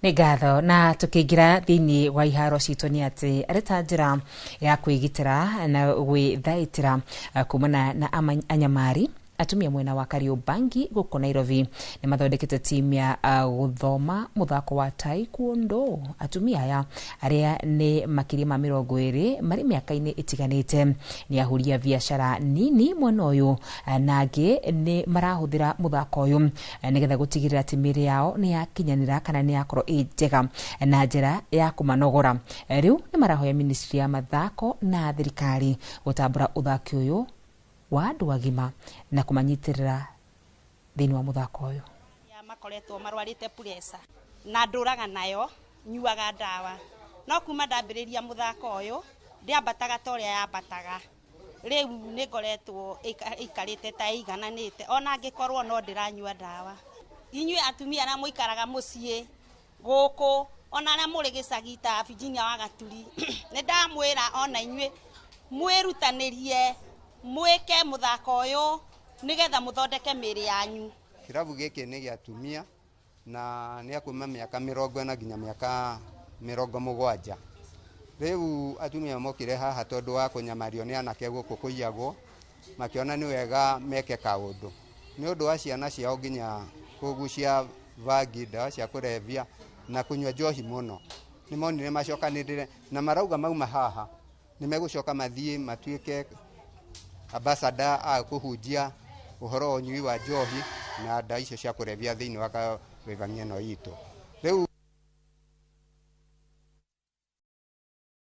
Nĩ ngatho. Na tũkĩingĩra thĩinĩ wa iharo citũ, nĩ atĩ arĩ ta njĩra ya kwĩgitĩra na gwĩthaitĩra kumana na anyamari, atumia mwena wa Kariobangi gũkũ Nairobi nĩ mathondekete timu ya gũthoma mũthako wa taekwondo. Atumia aya arĩa nĩ makĩria ma 20 marĩ mĩaka-inĩ ĩtiganĩte nĩ ahũri a biacara nini mwena ũyũ na angĩ nĩ marahũthĩra mũthako ũyũ nĩgetha gũtigĩrĩra atĩ mĩĩrĩ yao nĩ yakinyanĩra kana nĩ yakorwo ĩ njega na njĩra ya kũmanogora. Rĩu nĩ marahoya ministry ya mathako na thirikari gũtambũra ũthaki ũyũ wa andũ agima na kũmanyitĩrĩra thĩinĩ wa mũthako ũyũ. Ya makoretwo marwarĩte pressure na ndũraga nayo, nyuaga ndawa, no kuma ndambĩrĩria mũthako ũyũ ndĩambataga ta ũrĩa yambataga. Rĩu nĩ ngoretwo ĩikarĩte ta ĩigananĩte ona angĩkorwo no ndĩranyua ndawa. Inyuĩ atumia arĩa mũikaraga mũciĩ gũkũ ona arĩa mũrĩ gĩcagi ta Virginia wa Gaturi, nĩ ndamwĩra ona inyuĩ mwĩrutanĩrie mwĩke mũthako ũyũ nĩgetha mũthondeke mĩĩrĩ yanyu. Kĩrabu gĩkĩ nĩ gĩa atumia na nĩ a kuma mĩaka 40 nginya mĩaka 70. Rĩu atumia mokire haha tondũ wa kũnyamario nĩ anake gũkũ kũiyagwo, makĩona nĩ wega meke kaũndũ nĩ ũndũ wa ciana ciao, nginya kũgucia bangi, ndawa cia kũrebia na kũnyua njohi mũno. Nĩ monire macokanĩrĩre na marauga mauma haha nĩ megũcoka mathiĩ matuĩke ambassador a kũhunjia ũhoro wa ũnyui wa njohi na ndawa icio cia kũrebia thĩinĩ wa Kariobangi ĩno itũ rĩu.